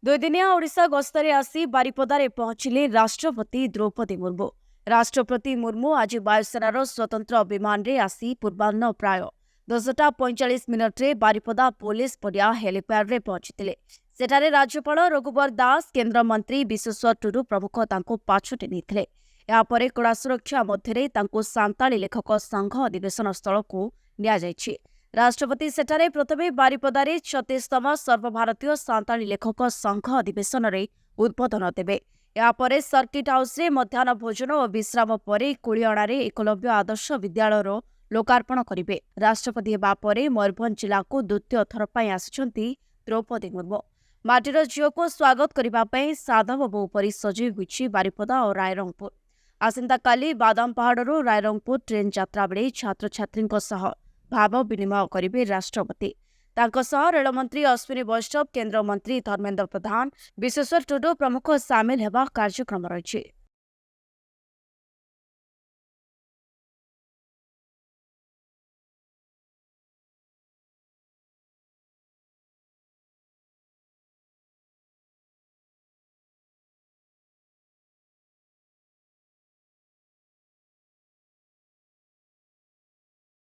ଦୁଇଦିନିଆ ଓଡ଼ିଶା ଗସ୍ତରେ ଆସି ବାରିପଦାରେ ପହଞ୍ଚିଲେ ରାଷ୍ଟ୍ରପତି ଦ୍ରୌପଦୀ ମୁର୍ମୁ। ରାଷ୍ଟ୍ରପତି ମୁର୍ମୁ ଆଜି ବାୟୁସେନାର ସ୍ୱତନ୍ତ୍ର ବିମାନରେ ଆସି ପୂର୍ବାହ୍ନ ପ୍ରାୟ 10ଟା 45 ମିନିଟ୍ରେ ବାରିପଦା ପୋଲିସ ପଡ଼ିଆ ହେଲିପ୍ୟାଡ୍ରେ ପହଞ୍ଚିଥିଲେ। ସେଠାରେ ରାଜ୍ୟପାଳ ରଘୁବର ଦାସ, କେନ୍ଦ୍ରମନ୍ତ୍ରୀ ବିଶ୍ୱେଶ୍ୱର ଟୁଡୁ ପ୍ରମୁଖ ତାଙ୍କୁ ପାଛୋଟି ନେଇଥିଲେ। ଏହାପରେ କଡ଼ା ସୁରକ୍ଷା ମଧ୍ୟରେ ତାଙ୍କୁ ସାନ୍ତାଳୀ ଲେଖକ ସଂଘ ଅଧିବେଶନ ସ୍ଥଳକୁ ନିଆଯାଇଛି। ରାଷ୍ଟ୍ରପତି ସେଠାରେ ପ୍ରଥମେ ବାରିପଦାରେ 36ତମ ସର୍ବଭାରତୀୟ ସାନ୍ତାଳୀ ଲେଖକ ସଂଘ ଅଧିବେଶନରେ ଉଦ୍ବୋଧନ ଦେବେ। ଏହାପରେ ସର୍କିଟ ହାଉସରେ ମଧ୍ୟାହ୍ନ ଭୋଜନ ଓ ବିଶ୍ରାମ ପରେ କୁଳିଅଣାରେ ଏକଲବ୍ୟ ଆଦର୍ଶ ବିଦ୍ୟାଳୟର ଲୋକାର୍ପଣ କରିବେ। ରାଷ୍ଟ୍ରପତି ହେବା ପରେ ମୟୂରଭଞ୍ଜ ଜିଲ୍ଲାକୁ ଦ୍ୱିତୀୟ ଥର ପାଇଁ ଆସିଛନ୍ତି ଦ୍ରୌପଦୀ ମୁର୍ମୁ। ମାଟିର ଝିଅକୁ ସ୍ୱାଗତ କରିବା ପାଇଁ ସାଧବ ବୋହୂ ପରି ସଜେଇ ହୋଇଛି ବାରିପଦା ଓ ରାଇରଙ୍ଗପୁର। ଆସନ୍ତାକାଲି ବାଦାମ ପାହାଡ଼ରୁ ରାଇରଙ୍ଗପୁର ଟ୍ରେନ୍ ଯାତ୍ରା ବେଳେ ଛାତ୍ରଛାତ୍ରୀଙ୍କ ସହ ଭାବ ବିନିମୟ କରିବେ ରାଷ୍ଟ୍ରପତି। ତାଙ୍କ ସହ ରେଳମନ୍ତ୍ରୀ ଅଶ୍ୱିନୀ ବୈଷ୍ଣବ, କେନ୍ଦ୍ରମନ୍ତ୍ରୀ ଧର୍ମେନ୍ଦ୍ର ପ୍ରଧାନ, ବିଶ୍ୱେଶ୍ୱର ଟୁଡୁ ପ୍ରମୁଖ ସାମିଲ ହେବା କାର୍ଯ୍ୟକ୍ରମ ରହିଛି।